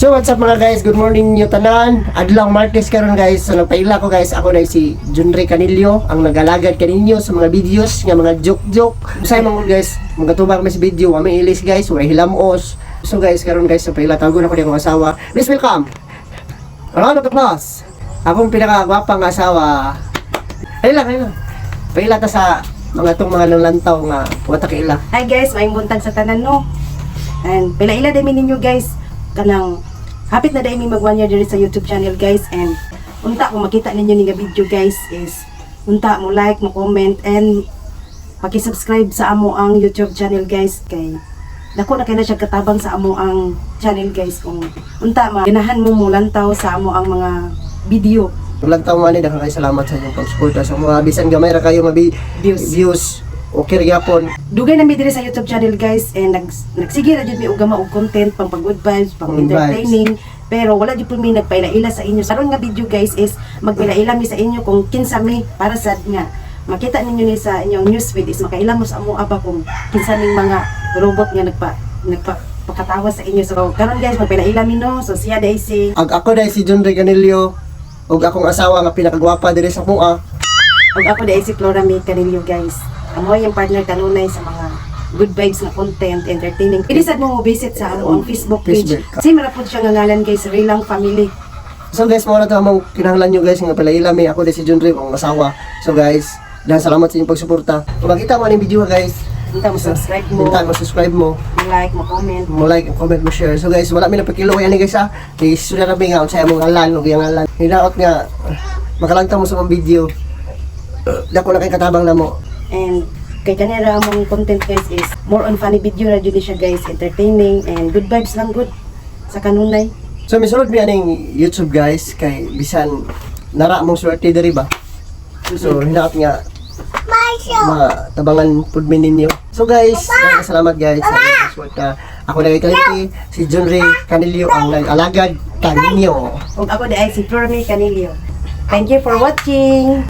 So what's up, mga guys? Good morning niyo tanan. Adlaw Martes karon, guys. So nagpaila ko, guys. Ako na si Junre Canillo, ang nagalagad kaninyo sa mga videos nga mga joke-joke. Usay mga guys, mga tubag mi sa video, wa may ilis, guys, wa hilamos. So guys, karon guys, nagpaila tawgon ako ni akong asawa. Please welcome. A round of applause. Akong pinakagwapa nga asawa. Ayun lang, ayun lang. Paila ta sa mga tong mga lantaw nga wa ta kaila. Hi guys, maayong buntag sa tanan, no. And pila-ila dami ninyo, guys, kanang hapit na dami mag 1 year diri sa YouTube channel, guys, and unta kung makita ninyo ni nga video, guys, is unta mo like, mo comment and paki-subscribe sa amo ang YouTube channel, guys, kay dako na kay na siya katabang sa amo ang channel, guys, kung unta ma ganahan mo mo lantaw sa amo ang mga video. Lantaw man ni, daghan kay salamat sa inyong pagsuporta sa mga bisan gamay ra kayo mabi Views. Views, okay ra gyapon. Dugay na mi diri sa YouTube channel, guys, and nagsige ra jud mi og gama og content pang pag good vibes, pang Good vibes. Entertaining, pero wala jud pud mi nagpaila-ila sa inyo. Karon nga video, guys, is magpaila-ila mi sa inyo kung kinsa mi para sad nga makita ninyo ni sa inyong newsfeed is makaila mo sa amo aba kung kinsa ning mga robot nga nagpa pakatawa sa inyo. So karon, guys, magpaila-ila mi, no. So siya diay si Ag ako dahil si John Ray Canillo ug akong asawa nga pinakagwapa diri sa mua. Ug ako diay si Flora May Canillo, guys. Amo yung partner kanunay sa mga good vibes nga content, entertaining. Pwede sad mo visit sa amo ang Facebook page. Facebook. Kasi mara pod siya nga ngalan, guys, Rilang Family. So guys, mao na to among kinahanglan nyo, guys, nga palaila mi. Ako dahil si John Ray, akong asawa. So guys, dahil salamat sa inyong pagsuporta. Kung makita mo ang video, guys, unta mo subscribe mo, unta mo subscribe mo, mo like, mo comment. Mo like, mo comment, mo share. So guys, wala mi napakilo ani, guys, ha. Kay sudah na nga unsay among ngalan ug iyang ngalan. Hinaot nga makalantaw mo sa among video. Dako na kay katabang namo. And kay kanira among content, guys, is more on funny video ra jud ni siya, guys, entertaining and good vibes lang good sa kanunay. So misulod mi aning YouTube, guys, kay bisan nara mong swerte diri ba. So hinaot nga matabangan pud mi ninyo. So guys, daghang salamat, guys, sa inyong suporta. Ako na kay Kalinti, si John Ray Canillo ang nag-alagad kaninyo. Ug ako diay si Flora May Canillo. Thank you for watching.